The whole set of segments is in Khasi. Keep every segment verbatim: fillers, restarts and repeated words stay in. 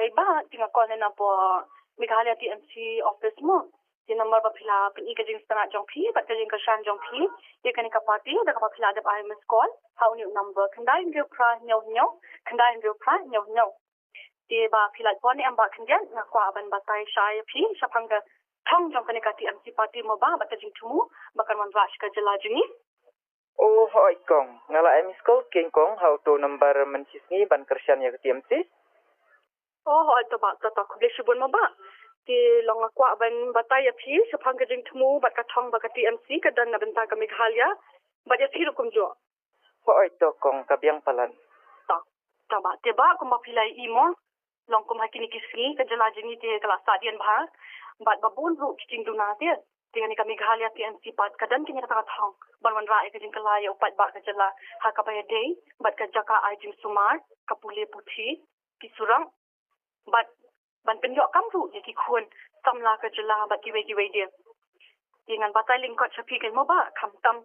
Ai ba, te nga call na por Meghalaya T M C office mo. Te number ba phi la pyni ka jingsngewtynnat jong phi bad ka jingkyrshan jong phi ïa kane ka party, da kaba phi la dep ai missed call ha une u number khyndai hynriew phra hynñiew hynñiew, khyndai hynriew phra hynñiew hynñiew. Te ba phi la phone em ba khyndiat, nga kwah ban batai shai ïa phi shaphang ka thong jong kane ka T M C party mo ba, bad ka jingthmu ba kan wanrah sha ka jylla jong ngi. O hooid kong, nga la ai missed call kein kong ha uto u number mynshisngi ban kyrshan ïa ka T M C. O hooid, to ba, to, to, khublei shibun mo ba. Te long nga kwah ban batai ïa phi shaphang ka jingthmu bad ka thong ba ka T M C ka don na bynta ka Meghalaya bad ïa phi ruh kumjuh. Hooid to kong, ka biang palat. To, to ba, te ba kumba phi la ïohi mo, long kum ha kine ki sngi ka jylla jong ngi te ka la sahdien bha bad ba bun ruh ki jingduna te. Te kane ka Meghalaya T M C pat ka don kane kata ka thong ban wanrah ïa ka jingkylla ïa u paidbah ka jylla ha kaba ïadei bad ka jaka ai jingsumar, ka pule puthi, ki surok, bad ban pynïoh kam ruh ïa ki khun samla ka jylla bad kiwei kiwei de. Te ngan batai lyngkot sha phi kein mo ba, khamtam,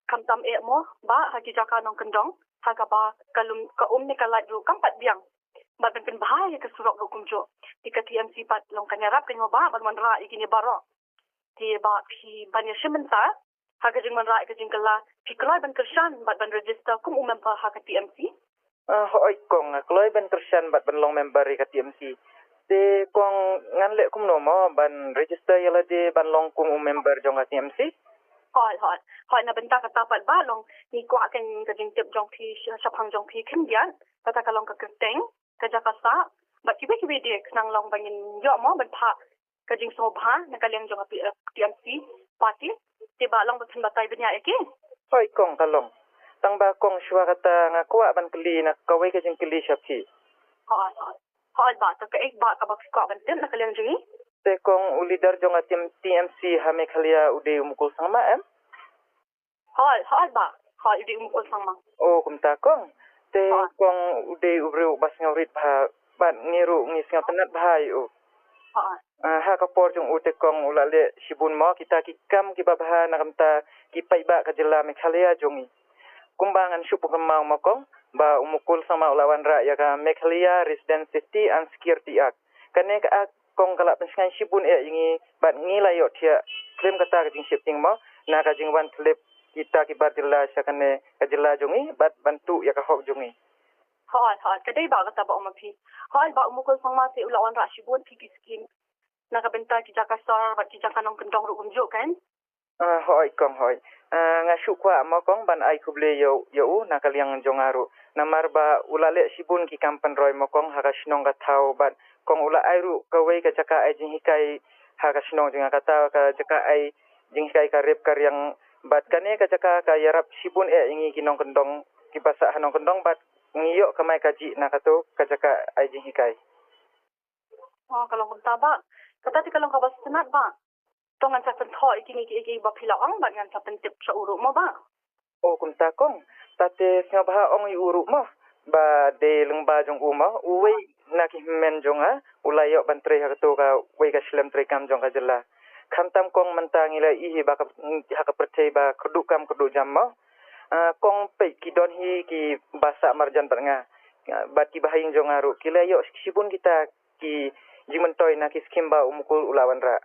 khamtam eh mo ba ha ki jaka nongkyndong ha kaba ka lum, ka um ne ka lait ruh kam pat biang. Bad ban pynbha ïa ka surok ruh kumjuh. Te ka T M C pat long kan ïarap kein mo ba ban wanrah ïa kine baroh. Te ba phi ban ïashim bynta ha ka jingwanrah ïa ka jingkylla, phi kloi ban kyrshan bad ban register kum u member ha ka T M C? Ah, hooid kong, nga kloi ban kyrshan bad ban long member ïa ka T M C. Te kong, ngan leh kumno mo ban register ïa lade ban long kum u member jong ka T M C? Hooid, hooid. Hooid, na bynta kata pat ba long ngi kwah kein ka jingtip jong phi, sha-, shaphang jong phi khyndiat, kata ka long ka kyrteng, ka jaka sah bad kiwei kiwei de, khnang long ba ngin ïoh mo ban phah ka jingsngewbha na ka liang jong ka P F T M C party. Te ba long ba phin batai bniah ïa ki? Hooid kong, ka long. Tang ba kong, shuwa kata nga kwah ban kylli na kawei ka jingkylli sha phi. Hooid, hooid. Hooid ba, to kaei ba kaba phi kwah ban tip na ka liang jong ngi? Te kong, u leader jong ka T M, T M C ha Meghalaya u dei u Mukul Sangma em? Hooid, hooid ba. Hooid, u dei u Mukul Sangma. O, kumta kong. Te kong, u dei u briew ba sngewrit bha, bad ngi ruh ngi sngewtynnat bha ïa u. Hooid. Ah, ha ka por jong u te kong, u la leh shibun mo kita ki kam kiba bha na ka bynta ki paidbah ka jylla Meghalaya jong ngi. Kumba ngan shu pynkynmaw mo kong, ba u Mukul Sangma u la wanrah ïa ka Meghalaya Resident Safety and Security Act. Kane ka Act kong ka la pynshngaiñ shibun eh ïa ngi bad ngi la ïohthiah khlem kata ka jingsheptieng mo na ka jingwan tlep kita ki bar jylla sha kane ka jylla jong ngi bad ban tuh ïa ka hok jong ngi. Hooid, hooid, ka dei ba kata ba ong ma phi. Hooid ba u Mukul Sangma te u la wanrah shibun ki, ki skim na ka bynta ki jaka sor bad ki jaka nongkyndong ruh kumjuh kein? Ah, hooid kong, hooid. Ah, nga shu kwah mo kong ban ai khublei ïa u, ïa u na ka liang jong nga ruh. Namar ba u la leh shibun ki kam pynroi mo kong ha ka shnong ka thaw bad kong u la ai ruh kawei ka jaka ai jinghikai ha ka shnong jong nga, kata ka jaka ai jinghikai ka rep ka riang bad kane ka jaka ka ïarap shibun eh ïa ngi ki nongkyndong kiba sah ha nongkyndong bad ngi ïoh kamai kajih na kato ka jaka ai jinghikai. Oh, ka long kumta ba. Kata te ka long kaba sngewtynnat ba. To ngan sa pynthoh ïa kine kiei kiei ba phi la ong bad ngan sa pyntip sha u ruh mo ba. O kumta kong, ta te sngewbha ong ïa u ruh mo, ba dei lyngba jong u mo, uwei na ki hynmen jong nga u la ïoh ban trei ha kato kawei ka shlem treikam jong ka jylla. Khamtam kong, mynta ngi la ïohi ba ka, ha ka pyrthei ba kyrduh kam kyrduh jam mo. Ah, kong, peit ki don hi kiba sah marjan bad nga, ah, bad kiba ha ïing jong nga ruh ki la ïoh shibun kita ki jingmyntoi na ki skim ba u Mukul u la wanrah.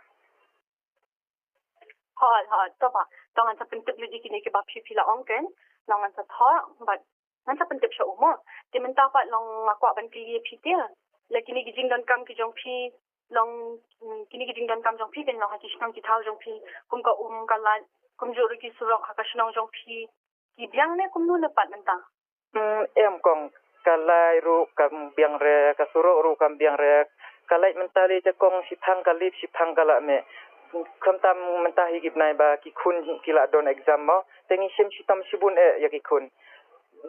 Hooid, hooid, to ba. To ngan sa pyntip lut ïa kine kiba phi, phi la ong kein. Long ngan sa thoh bad ngan sa pyntip sha u mo. Te mynta pat long nga kwah ban kylli ïa phi te. La kine ki jingdonkam ki jong phi, long, mm, kine ki jingdonkam jong phi kein long ha ki shnong ki thaw jong phi, kum ka um ka lait, kumjuh ruh ki surok ha ka shnong jong phi, ki biang ne kumno ne pat mynta? Hmm, em kong, ka lait ruh kam biang re, ka surok ruh kam biang re. Ka lait mynta lei te kong, shiphang ka lip, shiphang ka la meh. Khamtam mynta hi ki bnai ba ki khun ki la don exam mo, te ngi shim shitom shibun eh ïa ki khun.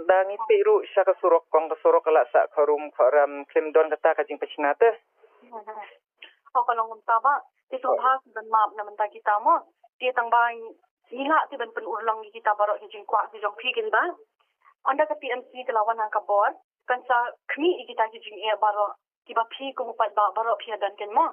Da ngi peit ruh sha ka surok kong, ka surok ka la sah kharum kharam, khlem don kata ka jingpynshna te. Oh, ka long kumta ba. Te sngewbha ban map na bynta kita mo. Te tang ba ngi lah te ban pynurlong ïa kita baroh ki jingkwah ki jong phi kein ba. Ynda ka T M C ka la wan ha ka bor, kan sa khmih ïa kita ki jingeh baroh kiba phi kum u paidbah baroh phi ïa don kein mo.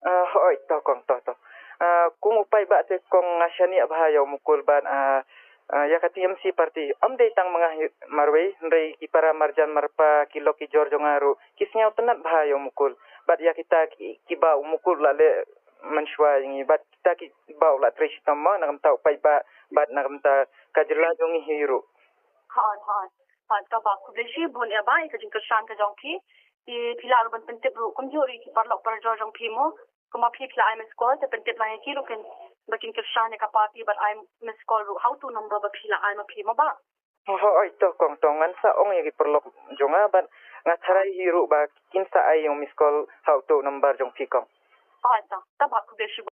Ah, hooid, to kong, to, to. Ah, kum u paidbah te kong, nga shaniah bha ïa u Mukul bad, ah, Ah, ïa ka T M C party, ym dei tang ma nga hi-, marwei, hynrei ki para marjan marpa, ki lok ki jor jong nga ruh ki sngewtynnad bha ïa u Mukul. Bad ïa kita ki, kiba u Mukul la leh mynshuwa ïa ngi, bad kita kiba u la trei shitom mo, na ka bynta u paidbah bad na ka bynta ka jylla jong ngi hi ruh. Hooid, hooid. Hooid, to bah, khublei shibun ïa bah ïa ka jingkyrshan ka jong phi. Te phi lah ruh ban pyntip ruh kumjuh ruh ïa ki paralok parajor jong phi mo. Kumba phi, phi la ai miss call, te pyntip lang ïa ki ruh kin, ba kin kyrshan ïa ka party bad ai miss call ruh ha uto u number ba phi la ai ma phi mo bah. Hooid, to kong, to ngan sa ong ïa ki paralok jong nga bad nga tharai hi ruh ba kin sa ai ïa u miss call ha uto u number jong phi kong. Hooid, to, to bah, khublei shibun.